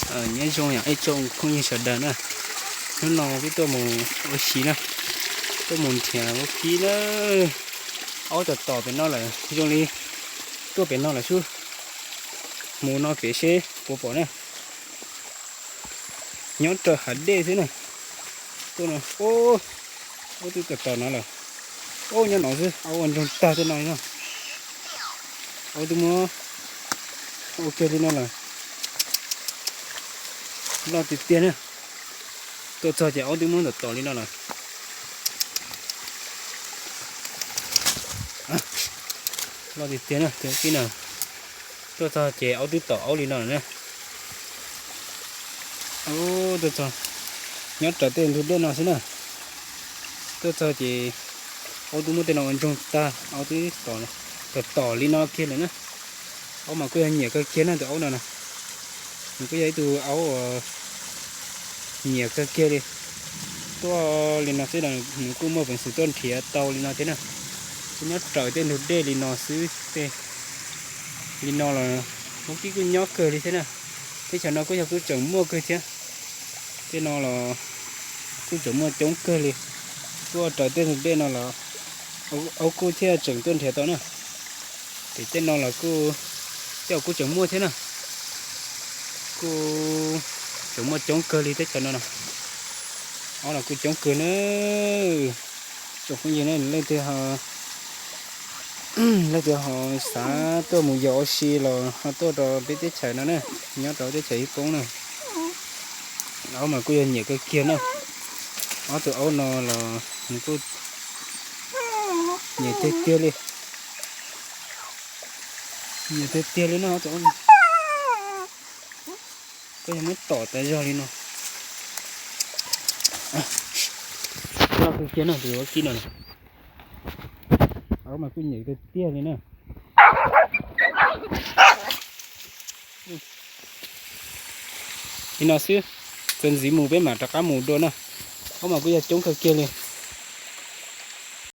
Nyob zoo yom ib tsoom phooj ywg sawv daws na, hnub no peb tuaj mus ua si na, tuaj mus nrhiav vaub kib na. Aub tom tom pem no lawm, zoo li tuaj pem no lawm xwb. Mus no pem seb puas pom na. Nyob raws hav dej xwb na. Tuaj no, aub twb tom tom no lawm. Aub nyob no xwb, aub ua ntsoog tag tej no no. Aub twb muab ua kiag li no lawm. Loj tiag tiag na. Tuaj txog ces aub twb muab tom tom li no lawm. Loj tiag tiag na, tus vaub kib no. Tuaj txog ces aub twb tom aub li no lawm na. Tuaj txog, nyob raws tej ntug dej no xwb na. Tuaj txog ces aub twb muab tej no ua ntsoog tag, aub twb tom tom li no kiag lawm na. Aub mas kuj yog nyiam kawg kiag na tus aub no na. Nws kuj yog ib tug aub uas nyiam kawg kiag li. Tuaj li no xwb, nws kuj muaj peev xwm tuaj nrhiav tau li no thiab na. Kuj nyob raws tej ntug dej li no xwb tej. Li no los vaub kib kuj nyob kawg li thiab na. Teb chaws no kuj yog kuj tseem muaj kawg thiab. Tej no los kuj tseem muaj coob kawg li. Tuaj raws tej ntug dej no los aub kuj thiaj tseem tuaj nrhiav tau na. Ces tej no los kuj, tej uas kuj tseem muaj thiab na. Kuj tseem muaj coob kawg li teb chaws no na. Aub los kuj coob kawg na. Tsoom phooj ywg na, leej twg ho, leej twg ho xav tuaj mus yos ua si los ho tuaj rau peb teb chaws no na, nyob rau teb chaws Hib Koob na. Aub mas kuj yog nyiam kawg kiag na. Ob tug aub no los nws kuj nyiam tiag tiag li. Nyiam tiag tiag li na ob tug aub. Koj yog muab tom tas zog li no. Loj kawg kiag na tus vaub kib no. Aub mas kuj nyiam tiag tiag li na. Li no xwb, txuas ntxiv mus peb mam rov qab mus dua na. Aub mas kuj yog coob kawg kiag li.